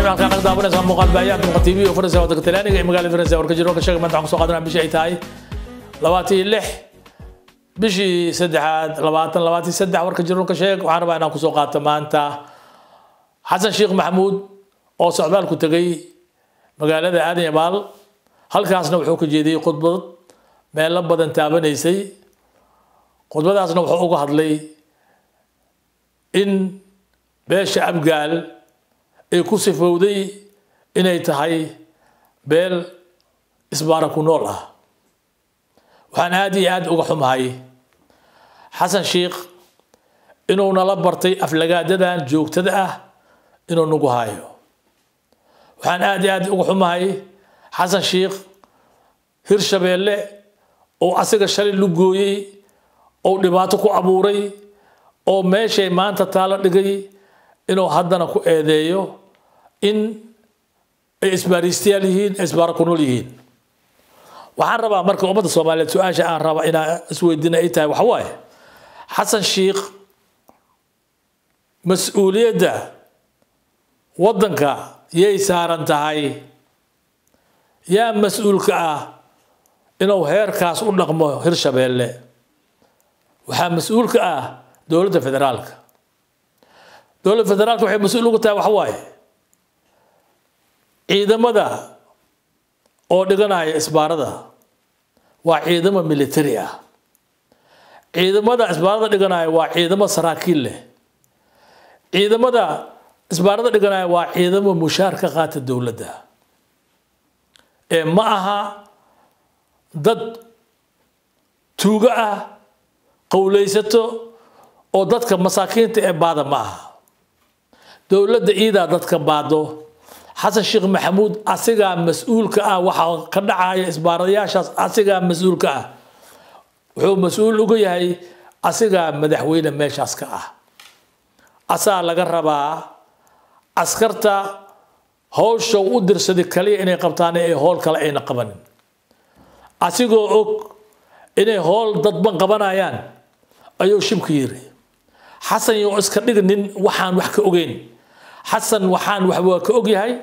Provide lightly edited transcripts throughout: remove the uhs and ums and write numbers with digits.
Halkaan naga daawanaysaa muuqaal baahiyaha Dumqa TV oo furaysa waddanka Talyaaniga iyo magaalada Firenze. Warka jiro ka sheegay maanta waxaan kusoo qaadanaa bishii ay tahay 26 bishii saddexaad 2023. Warka jiro ka sheeg waxaan rabaa inaan kusoo qaato maanta Xasan Sheekh Maxamuud oo socdaal ku tegay magaalada Aadan Yabaal, halkaasna wuxuu ka jeediyey khudbad meelo badan taabanaysay. Khudbadaasna wuxuu uga hadlay in beesha Abgaal ay ku sifowday inay tahay beel isbaara ku nool ah. Waxaan aada iyo aada uga xumahay Xasan Sheekh inuu nala bartay aflagaadadan joogtada ah inuu nagu hayo. Waxaan aada iyo aada uga xumahay Xasan Sheekh Hirshabeelle oo asiga shalay lu gooyey oo dhibaato ku abuuray oo meeshay maanta taalo dhigay inuu haddana ku eedeeyo in ay isbaariistayaal yihiin, isbaara ku nool yihiin. Waxaan rabaa marka ummadda Soomaaliyeed su-aasha aan raba inaan isweydiina ay tahay waxa waaye, Xasan Sheekh mas-uuliyadda waddanka yay saaran tahay? Yaa mas-uulka ah inuu heerkaas u dhaqmo Hirshabeelle? Waxaa mas-uulka ah dowladda federaalka. Dowladda federaalka waxay mas-uul uga tahay waxa waaye ciidamada oo dhiganaya isbaarada waa ciidamo military ah. Ciidamada isbaarada dhiganaya waa ciidamo saraakiil leh. Ciidamada isbaarada dhiganaya waa ciidamo mushaar ka qaata dowladda, ee ma aha dad tuugo ah, qowlaysato oo dadka masaakiinta ee baada ma aha. Dowladda iidaa dadka baado. Xasan Sheekh Maxamuud asigaa mas-uulka ah waxaa ka dhacaya isbaaradayaashaas, asigaa mas-uulka ah. Wuxuu mas-uul uga yahay asigaa madaxweyne meeshaas ka ah. Asaa laga rabaa askarta howsha u dirsaday kaliya inay qabtaan ee howl kale ayna qabanin. Asigoo og inay howl dadban qabanayaan ayuu shibka yiri. Xasan yoo iska dhignin waxaan wax ka ogeyn. Xasan waxaan wax waa ka ogyahay.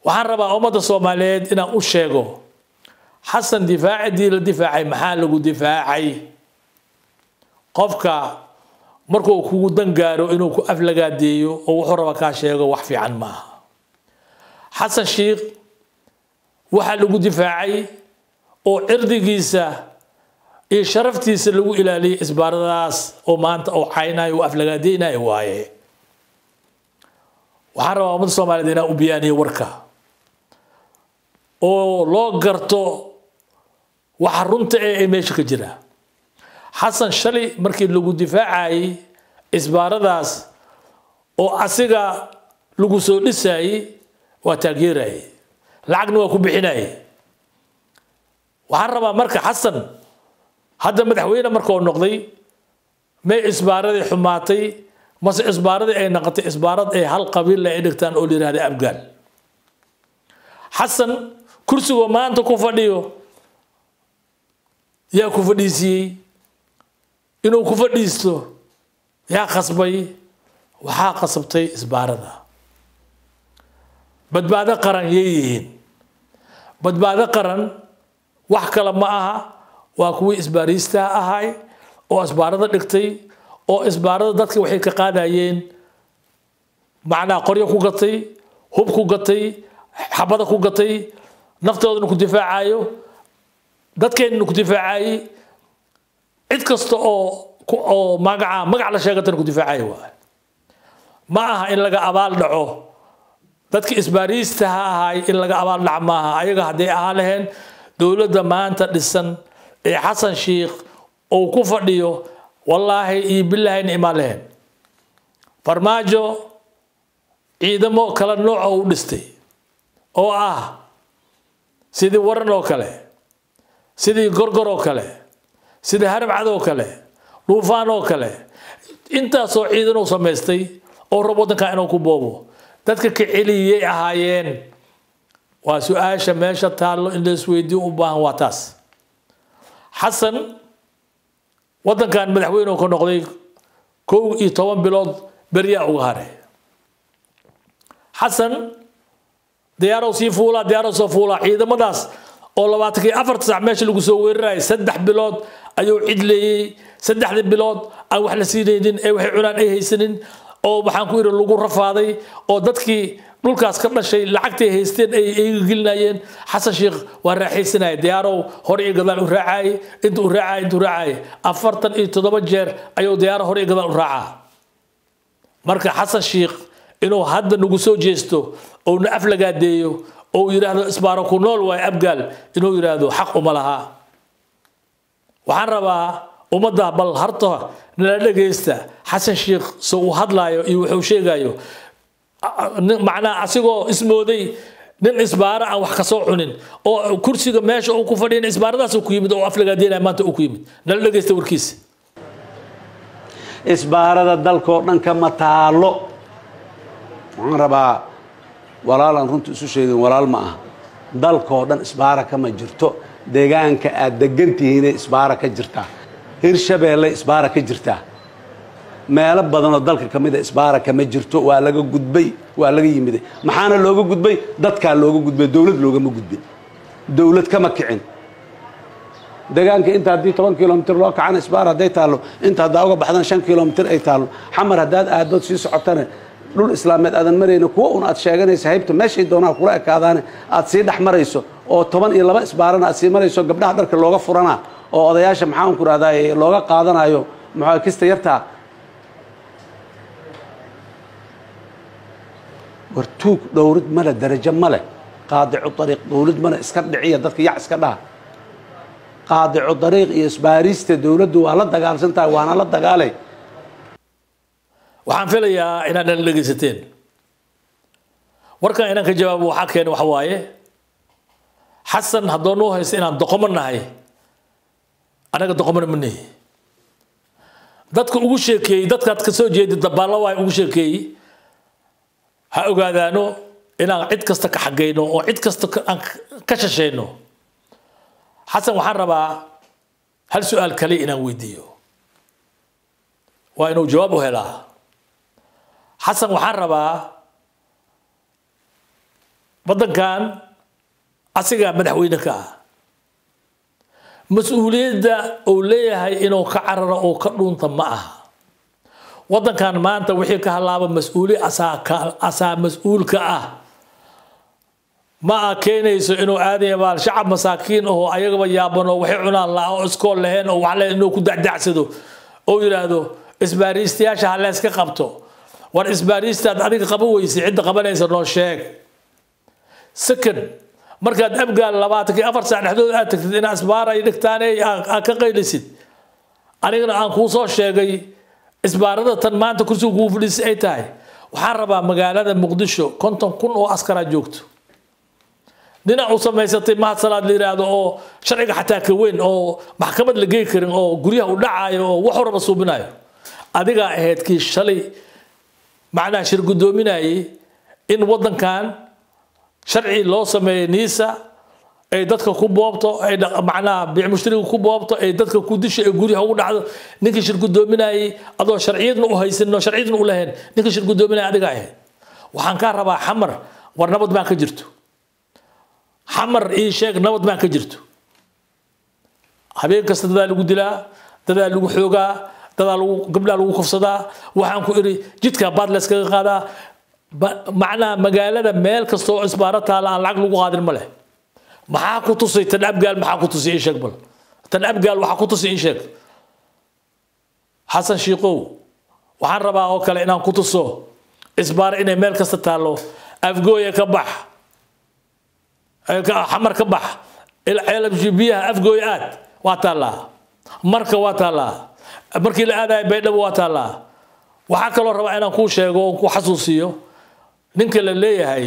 Waxaan rabaa ummadda Soomaaliyeed inaan u sheego Xasan difaacidii la difaacay maxaa lagu difaacay? Qofka markuu kugu dan gaaro inuu ku aflagaadeeyo oo wuxuu raba kaa sheego wax fiican maaha. Xasan Sheekh waxaa lagu difaacay oo cirdigiisa iyo sharaftiisa lagu ilaaliyay isbaaradaas oo maanta oo caynayo oo aflagaadeynayo waaye. Waxaan rabaa ummadda Soomaaliyeed inaan u biyaaniyo warka oo loo garto waxa runta ee meesha ka jira. Xasan shalay markii lagu difaacayay isbaaradaas oo asiga lagu soo dhisayay waa taageerayay, lacagna waa ku bixinayay. Waxaan rabaa marka Xasan hadda madaxweyne markuu noqday may isbaaradii xumaatay mase isbaaradii ay noqotay isbaarad ay hal qabiil ay dhigtaan oo la yiraahdo Abgaal? Xasan kursiga maanta ku fadhiyo yaa ku fadhiisiyey? Inuu ku fadhiisto yaa khasbay? Waxaa khasabtay isbaarada. Badbaado qaran yay yihiin. Badbaado qaran wax kale ma aha, waa kuwii isbaariistaha ahay oo isbaarada dhigtay oo isbaarada dadka waxay ka qaadayeen macnaa qoryo ku gatay, hub ku gatay, xabada ku gatay, naftoodana ku difaacayo, dadkeennana ku difaacayay, cid kasta oo magaca magac la sheegatana ku difaacayo waay. Ma aha in laga abaal dhaco dadka isbaariistaha ahay, in laga abaal dhaco maaha. Ayaga hadday ahaa laheen dowladda maanta dhisan ee Xasan Sheekh uu ku fadhiyo wallaahi iyo bilaahina imaan laheen. Farmaajo ciidamo kala nooc oo u dhistay oo ah sidii waran oo kale, sidii gorgor oo kale, sidii harabcad oo kale, dhuufaan oo kale, intaasoo ciidan uu samaystay oo rab waddanka inuu ku boobo, dadka ka celiyay ahaayeen. Waa su-aasha meesha taallo in la isweydiiyo u baahan waa taas. Xasan waddankan madaxweyne ka noqday 11 bilood beryaa uga haray. Xasan diyaarow sii fuulaa, diyaarow soo fuulaa. Ciidamadaas oo 24 saac meesha lagu soo weerarayay, 3 bilood ayuu cidleeyey. 3 bilood aan wax la siinaynin, ee waxay cunaan ay haysanin, oo waxaan ku idhi lagu rafaaday, oo dadkii dhulkaas ka dhashay lacagtay haysteen ay iga gelinayeen. Xasan Sheekh waa raaxaysanaya, diyaarow hore iyo gadaal u raacayay, inta u raacayay, inta u raacayay, 47 jeer ayuu diyaaro hore iyo gadaal u raacaa. Marka Xasan Sheekh inuu hadda nagu soo jeesto oo na aflagaadeeyo oo yidhaahdo isbaaro ku nool waayo Abgaal, inuu yidhaahdo xaq uma laha. Waxaan rabaa ummadda bal harta nala dhegaysta Xasan Sheekh soo uu hadlaayo iyo wuxuu sheegayo, macnaha asigoo ismooday nin isbaaro aan wax kasoo cunin oo kursiga meesha uu ku fadhiyin isbaaradaas uu ku yimid oo aflagaadeynaya maanta uu ku yimid. Nala dhegaysta warkiisa. Isbaarada dalkoo dhan kama taalo. Waxaan rabaa walaalaan runta isu sheegin, walaal ma aha. Dalkoo dhan isbaara kama jirto. Deegaanka aad degan tihiinay isbaara ka jirtaa, Hirshabeelle isbaara ka jirtaa, meelo badanoo dalka ka mida isbaara kama jirto. Waa laga gudbay, waa laga yimiday. Maxaana looga gudbay? Dadkaa looga gudbay, dowlad loogama gudbin, dowlad kama kicin. Deegaanka inta haddii 10 kilomitir loo kacana isbaar hadday taallo, inta haddaa uga baxdan 5 kilomitir ay taallo. Xamar haddaad aadood sii socotana dhul islaameed aadan marayna, kuwa un aad sheeganaysa haybta meeshay doonaa kula ekaadaane aad sii dhex marayso, oo 12 isbaarana aad sii marayso, gabdhaha dharka looga furana oo odayaasha maxaan ku rahdaa looga qaadanayo maxaa kista yartaa. War tuug dhowrid male, darajo male, qaadicu dariiq dowlad male, iska dhiciya dadka, yac iska dhaha. Qaadicu dariiq iyo isbaarista dowladdu waa la dagaalsan tahay, waana la dagaalay. Waxaan filayaa inaad nala dhegaysateen warkan. Inaan ka jawaabo waxaa keenay waxa waaye, Xasan haddoo noo haysto inaan doqomo nahay, anaga doqomona ma nihi. Dadka ugu sheekeeyey, dadkaad ka soo jeedi dabaallo waay ugu sheekeeyey, ha ogaadaano inaan cid kasta ka xagayno oo cid kasta aan ka shashayno. Xasan waxaan rabaa hal su-aal kale inaan weydiiyo, waa inuu jawaab u helaa. Xasan waxaan rabaa, waddankan asigaa madaxweyne ka ah, mas-uuliyadda uu leeyahay inuu ka cararo oo ka dhuunta ma aha. Waddankan maanta wixii ka halaaba mas-uuli asaa mas-uulka ah. Ma a keenayso inuu aadaya baal shacab masaakiin oo ayagaba yaaban oo waxay cunaan la oo iskool lahayn oo wax lahayn inuu ku dacdacsado oo yidhaahdo isbaariistayaasha ha layska qabto. War isbaariistaad adiga qaban weysay, cidda qabanaysa noo sheeg. Second, markaad Abgaal 24 saac dhexdood aad tagtid inaad isbaar ay dhigtaan aad ka qaylisid, anigana aan kuu soo sheegay isbaarada tan maanta kursiga kugu fadhiisay ay tahay. Waxaan rabaa magaalada Muqdisho 50,000 oo askaraa joogto, dhinac u samaysatay Mahad Salaad la yidhaahdo oo sharciga xataa ka weyn oo maxkamad la gey karin oo guryaha u dhacayo oo wax horaba suubinayo. Adigaa ahayd kii shalay macnaha shir guddoominayay in waddankan sharci loo sameeyey NISA ay dadka ku boobto, ay macnaha biic mushtariga ku boobto, ay dadka ku disho, ay guryaha ugu dhacdo. Ninkii shir guddoominayay adoo sharciyadna u haysanin oo sharciyadna u lahayn, ninkii shir guddoominayay adigaa ahayd. Waxaan kaa rabaa Xamar, war nabad baan ka jirto Xamar? Ii sheeg nabad baan ka jirto. Habeen kasta dadaa lagu dilaa, dadaa lagu xoogaa, dadaa lagu gabdhaa lagu kufsadaa, waxaan ku idhi jidka baad layskaga qaadaa. Macnaha magaalada meel kasta oo isbaaro taala aan lacag lagu qaadin ma leh. Maxaa ku tusay tan Abgaal? Maxaa ku tusay? Ii sheeg bal tan Abgaal waxaa ku tusay, ii sheeg. Xasan Shiikow, waxaan rabaa oo kale inaan ku tuso isbaaro inay meel kasta taallo. Afgooya ka bax, Xamar ka bax, Ceelabshi biyaha Afgooya aad waa taallaa, Marka waa taallaa, markii la aadayo Baydhabo waa taallaa. Waxaa kaloo rabaa inaan kuu sheego oon ku xasuusiyo ninka la leeyahay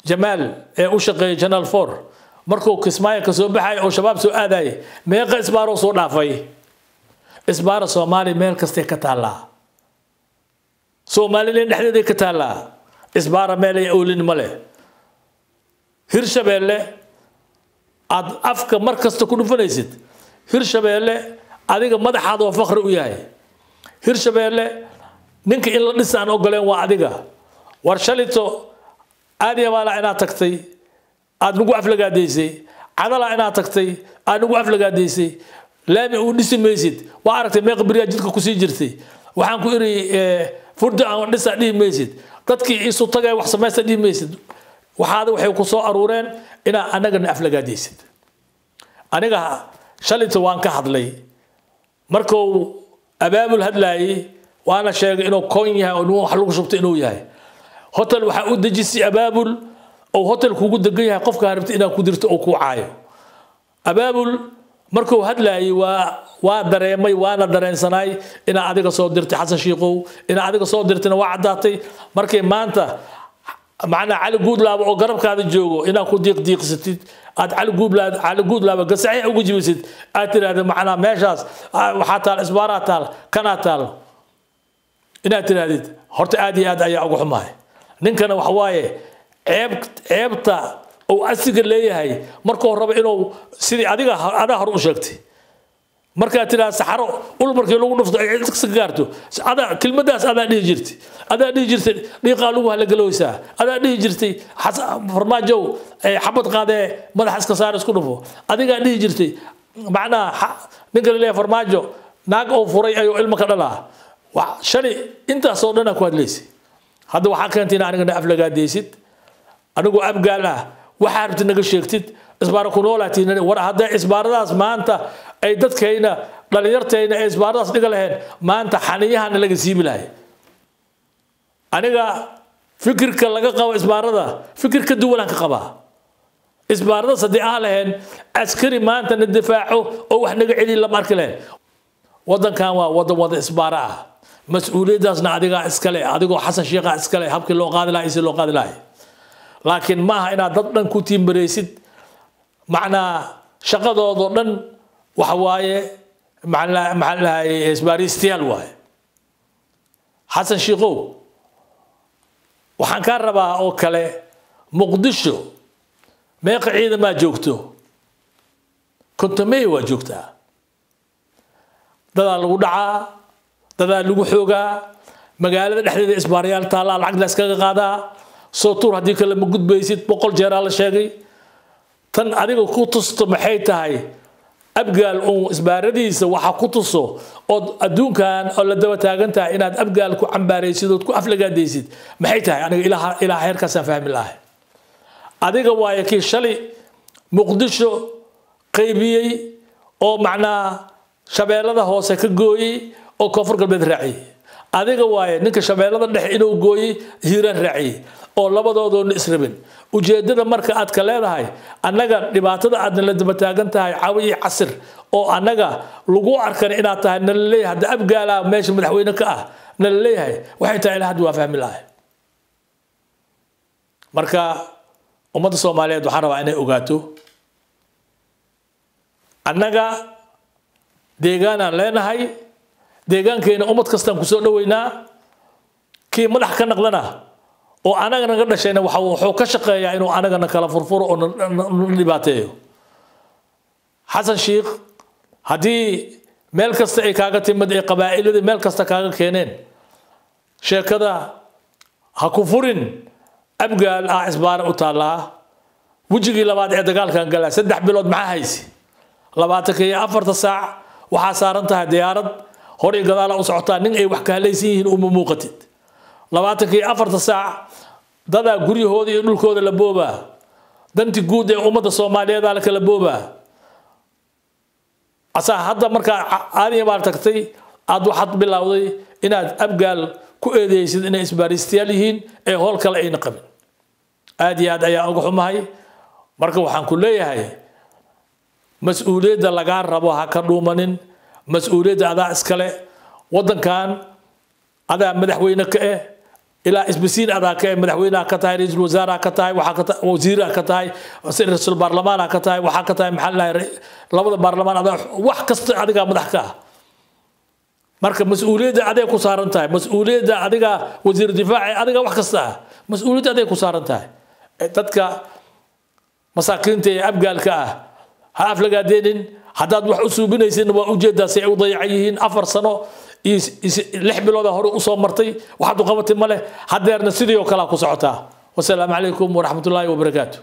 Jamaal ee u shaqeeyay Channel 4, markuu Kismaayo ka soo baxay oo Shabaab soo aadayay, meeqa isbaaroo soo dhaafay? Isbaara Soomaaliya meel kastay ka taallaa, Somalilan dhexdeeday ka taallaa. Isbaara meel ay oolin ma leh. Hirshabeelle aad afka mar kasta ku dhufanaysid, Hirshabeelle adiga madaxaada oo fakri u yahay, Hirshabeelle ninka in la dhis aan ogoleen waa adiga. War shalito Aadiya baala inaad tagtay aad nagu aflagaadaysay, Cadala inaad tagtay aad nagu aflagaadaysay, laami uu dhisi maysid, waa aragtay meeqa beriyaa jidka kusii jirtay. Waxaan ku iri furda aan dhisa dhihi maysid, dadkii isu tagay wax samaysta dhihi maysid. Waxaada waxay ku soo aruureen inaa annagana aflagaadaysid. Aniga shalayta waan ka hadlay markuu abaabul hadlaayay, waana sheegay inuu koon yahay oo wax lagu shubto inuu yahay. Hotel waxaa u dejisay abaabul oo hotel kugu degan yahay, qofka rabta inaad ku dirto oo kuu caayo. Abaabul markuu hadlaayay waa dareemay, waana dareensanaay inaa adiga soo dirtay Xasan Shiikow, inaa adiga soo dirtayna waa caddaatay. Markay maanta macnaa Cali Guudlaaba oo garabkaada joogo inaad ku diiqdiiqsatid, aad Cali Guudlaaba, Cali Guudlaaba gasaxiix ugu jibisid, aad tiraahdo macnaa meeshaas waxaa taal isbaaraa taal kanaa taal inaad tirahdid, horta aad iyo aad ayaa uga xumahay. Ninkana waxa waaye ceeb, ceebta uu asiga leeyahay markuu rabo inuu sidii adiga adaa hore u sheegtay markaad tidhaha saxaro ul markii lagu dhufto ay cid ka gaarto, adaa kelmadaas adaa dhihi jirtay, adaa dhihi jirtay dhiiqaa lagu halagaloweysaa, adaa dhihi jirtay Farmaajow xabad qaadee madaxa iska saar isku dhufo, adigaa dhihi jirtay macnaha ninka la leeyahay Farmaajo naag oo furay ayuu ilmo ka dhalaa. Shalay intaasoo dhan aa ku hadlaysay. Hadda waxaa keentay in anigana aflagaadaysid, anigoo abgaal ah waxaa rabtid naga sheegtid, isbaara ku noolaatiin. War hadday isbaaradaas maanta ay dadkayna dhalinyartayna ay isbaaradaas dhiga laheen, maanta xaniyahana laga siibi lahay. Aniga fikirka laga qabo isbaarada fikir ka duwanaan ka qabaa. Isbaaradaas haddii aan laheen askari maanta na difaaco oo wax naga celiya lama arki lahayn. Waddankan waa waddan wada isbaara ah, mas-uuliyaddaasna adigaa iskale, adigoo Xasan Sheikha iskale, habkii loo qaadi lahay si loo qaadi lahay. Laakiin ma aha inaad dad dhan ku tiimbaraysid, macnaa shaqadoodoo dhan waxa waaye maxaa lahay isbaariistayaal waaye. Xasan Shiikow, waxaan kaa rabaa oo kale Muqdisho meeqa ciidamaa joogto? 50 waa joogtaa. Dadaa lagu dhacaa, dadaa lagu xoogaa, magaalada dhexdeeda isbaarayaal taallaa, lacag la iskaga qaadaa, soo tuur haddii kale ma gudbaysid, 100 jeeraa la sheegay. Tan adiga ku tusto maxay tahay abgaal uun isbaaradiisa waxa ku tuso ood adduunkan oo la daba taagan tahay inaad abgaal ku cambaaraysid ood ku aflagaadaysid maxay tahay? Aniga ilaa heerkaasaan fahmi lahay. Adiga waaye kii shalay Muqdisho qaybiyey oo macnaa Shabeellada Hoose ka gooyey oo Koonfur Galbeed raaciyey. Adiga waaye ninka Shabeellada Dhexe inuu gooyey Hiiraan raaciyey oo labadoodoona israbin. Ujeeddada marka aad ka leedahay annaga dhibaatada aadna la daba taagan tahay cawi iyo casir oo annaga lagu arkan inaad tahay nala leeyahay hadda abgaalaa meesha madaxweyne ka ah nala leeyahay waxay tahay ilaa hadda waa fahmi lahay. Marka ummadda Soomaaliyeed waxaan rabaa inay ogaato annaga deegaanaan leenahay, deegaankeena ummad kastaan kusoo dhoweynaa. Kii madax ka naqdana oo anaga naga dhashayna wuxuu ka shaqeeyaa inuu anagana kala furfuro oo na dhibaateeyo. Xasan Sheikh, haddii meel kasta ay kaaga timid ee qabaa'iladii meel kasta kaaga keeneen sheekada ha ku furin abgaal ah isbaara u taallaa. Wejigii labaad ee dagaalkan galaa 3 bilood maxaa haysi? 24 saac waxaa saaran tahay diyaarad hor iyo gadaala u socotaa, nin ay wax ka halaysan yihiin uma muuqatid. 24 saac dadaa guryahooda iyo dhulkooda la boobaa, danti guud ee ummadda Soomaaliyeed la kala boobaa. Asaa hadda markaa aadiya baa tagtay aad waxaad bilowday inaad abgaal ku eedeysid inay isbaaristayaal yihiin ee howl kale ayna qabin. Aad iyo aad ayaa uga xumahay. Marka waxaan ku leeyahay mas-uuliyadda lagaa rabo ha ka dhuumanin, mas-uuliyadda adaa iskale, waddankan adaa madaxweyne ka eh, ilaa isbisiin adaa ka eh, madaxweynaha ka tahay, ra-iisul wasaaraha ka tahay, waxaa ka tahay wasiiraha ka tahay, ra-iisul baarlamaanha ka tahay, waxaa ka tahay maxaa la dhahay labada baarlamaan, adaa wax kasta adigaa madax ka ah. Marka mas-uuliyadda aday ku saaran tahay, mas-uuliyadda adiga wasiir difaaci adiga wax kasta ah, mas-uuliyadda aday ku saaran tahay. Dadka masaakiinta ee abgaalka ah ha aflagaadeenin. Haddaad wax u suubinaysidna waa ujeedaa si ay u dayacan yihiin. 4 sano iyo 6 bilooda hore usoo martay waxaad u qabatay ma leh, haddeerna sidii oo kalea ku socotaa. Wasalaamu calaykum waraxmatullaahi wabarakaatu.